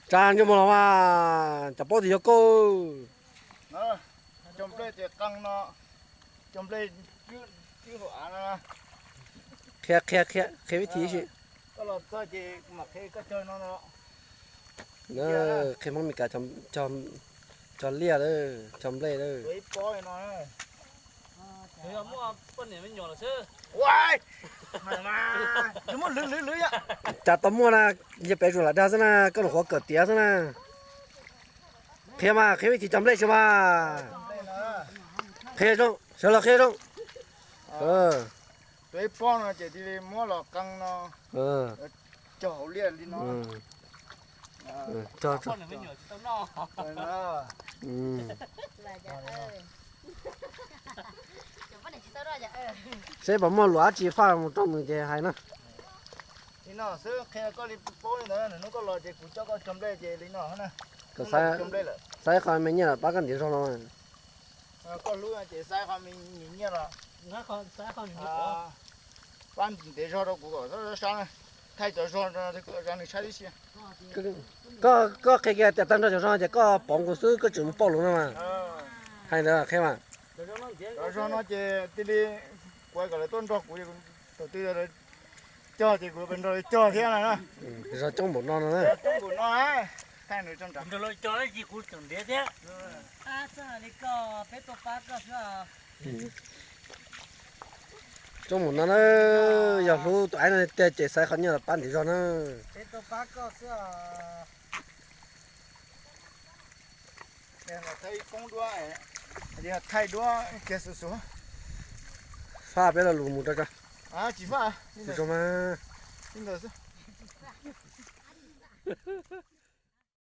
Tsa ntsej muag los mas, cov paub tias yog koj. Cog nplej ces qee no, cog nplej, qhia, qhia, qhia, qhia vib thib ib si. Koj los txog ces mam qhia koj cog no no. Qhia Hmoob Mes Kas cog liaj lawm, cog nplej lawm. Ib pob no. Muaj poj niam me nyuam lawm xwb. Cas tau muaj na, yog pem zuag lam dag xwb na, koj lus qhuav kawm tiav xwb na. Qhia mas, qhia vib thib cog nplej tso mas. Qhia zoo, sawv los qhia zoo. Tus ib pob no ces cia li muab los qee no, cog hauv liaj li no. Seb puas muaj lus dab tsi faj mus rau nws ces hais na. Li no xwb, qhia koj li paub li ntawd, hnub koj los ces kuv coj koj cog nplej ces li no na. Xaiv qho me nyiaj los pab koj ntiav zog no. Koj hlub ces xaiv qho me nyiaj los pab ntiav zog rau kuv kom sab, thaij cov zog rau nws saib tib si. Koj qhia kiag tias tag nrho cov zog ces koj pom kuv xwb, koj tseem mus pauj lus no mas. Hais ntawd qhia mas. Cov zog no ces cia li kuv kom lawv tuaj nrog kuv, thaum twg lawv cog ces kuv nrog lawv cog thiab na. Zog coob npaum no no na. Coob npaum no na. Thaij nws tso nrad. Nrog lawv cog ces kuv tseem ntiav thiab. Coob npaum no na, yog hlub tus aib no tiag ces xaiv qhov nyiaj los pab ntiav zog na. Thaij duab kiag xus xus. Faj peb lo lus mus rau tso. Tsis faj, li ntawd xwb.